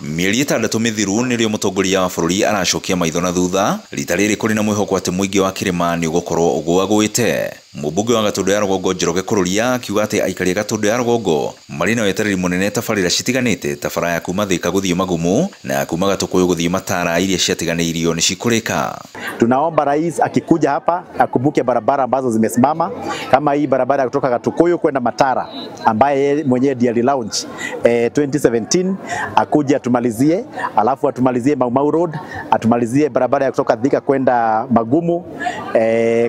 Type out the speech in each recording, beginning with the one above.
Mĩeri 6 mĩthiru nĩrĩo mũtongoria wa bũrũri aracokia maitho na thutha rita rĩrĩ kũrĩ na mwĩhoko atĩ mũingĩ wa kĩrĩma nĩ ũgũkorwo ũgũagũĩte. Mũmbunge wa Gatũndũ ya Rũgongo Njoroge Kururia akiuga atĩ aikari a Gatũndũ ya Rũgongo marĩ na wetereri mũnene tabarĩra citiganĩte ta bara ya kuma Thika gũthiĩ Magumu na ya kuma Gatũkũyũ gũthiĩ Matara iria ciatiganĩirio nĩ cikũrĩka. Tunaomba rais akikuja hapa akumbuke barabara ambazo zimesimama kama hii barabara ya kutoka Gatukuyu kwenda Matara ambaye mwenyewe ndiye alilaunch 2017, akuje atumalizie, alafu atumalizie Mau Mau Road, atumalizie barabara ya kutoka Thika kwenda Magumu,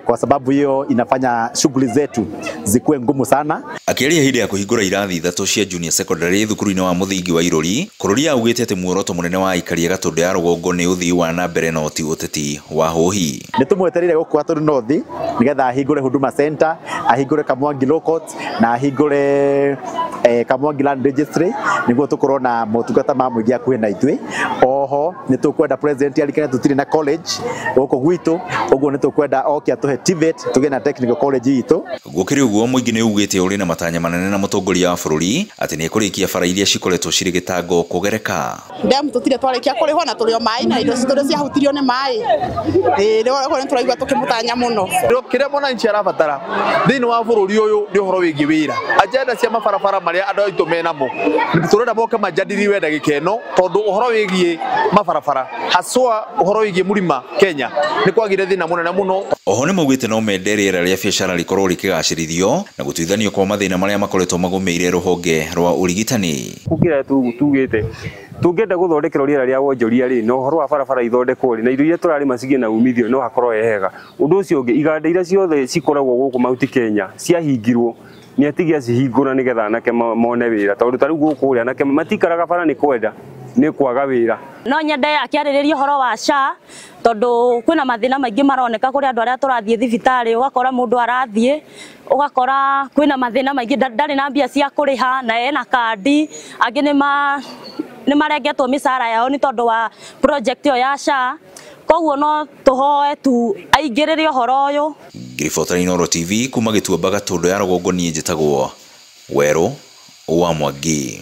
kwa sababu hiyo inafanya shughuli zetu zikuwe ngumu sana. Akiaria hĩndĩ ya kũhingũra irathi 3 cia junior secondary thukuru-inĩ wa mũthingi wa Irori, Kururia augĩte atĩ muoroto mũnene wa aikari a Gatũndũ ya Rũgongo nĩ ũthii wa na mbere na ti ũteti wa hũhi. Nĩ tũmwetereire gũkũ Gatũndũ North nĩgetha ahingũre Huduma Center, ahingũre Kamwangi Law Court na ahingũre Kamwangi Land Registry nĩguo tũkorwo na motungata ma mũingĩ hakuhĩ na ithuĩ. Oho nĩ tũkwenda president arikane tũtirĩ na college gũkũ gwitũ, ũguo nĩ tũkwenda oke atũhe TVET tũgĩe na technical college itũ. Gũkĩrĩ ũguo mũingĩ nĩ ugĩte ũrĩ na matanya manene na mũtongoria wa bũrũri atĩ nĩ ekũrĩkia bara iria cikoretwo cirĩ gĩtango kũgereka. Ndemu tũtirĩ twarĩkia kũrĩhwo na tũrĩ o maĩ na indo citũ ciahutirio nĩ maĩ. Rĩu nĩ tũraigua tũkĩmũtanya mũno. Kĩrĩa mwananchi arabatara thĩinĩ wa bũrũri ũyũ nĩ ũhoro wĩgiĩ wĩra. Agenda cia mabarabara marĩa andũ aitũ menamo tũrenda moke manjadiliwe ndagĩka ĩno tondũ ũhoro wĩgiĩ mabarabara haswa ũhoro wĩgiĩ mũrima Kenya nĩ kwagire thĩna mũnene mũno. Oho nĩ maugĩte no mende rĩera rĩa biacara rĩkorwo rĩkĩgacĩrithio na gũtuithanio kwa mathĩna marĩa makoretwo magũmĩire rũhonge rwa ũrigitani. Kũkĩra tugĩte tũngĩenda gũthondekerwo rĩera rĩa wonjoria rĩ na ũhoro wa barabara ithondekwo rĩ na indo iria tũrarĩma cigĩe na umithio no hakorwo he hega. Ũndũ ũcio ũngĩ iganda iria ciothe cikoragwo gũkũ Mount Kenya ciahingirwo nĩ atige acihingũra nĩgetha anake mone wĩra tondũ ta rĩu gũkũ ũrĩa anake matikaraga bara nĩ kwenda nĩ kwaga wĩra. No nyende akĩarĩrĩria ũhoro wa SHA tondũ kwĩna mathĩna maingĩ maroneka kũrĩ andũ arĩa tũrathiĩ thibitarĩ ũgakora mũndũ arathiĩ ũgakora kwĩna mathĩna maingĩ ndarĩ na mbia cia kũrĩha na ena kandi angĩ nĩ marengetwo mĩcara yao nĩ tondũ wa project ĩyo ya SHA. Koguo no tũhoe tu aingĩrĩre ũhoro ũyũ. Ngĩribotera Inooro TV kuma Gĩtuamba Gatũndũ ya Rũgongo, niĩ njĩtagwo Werũ wa Mwangi.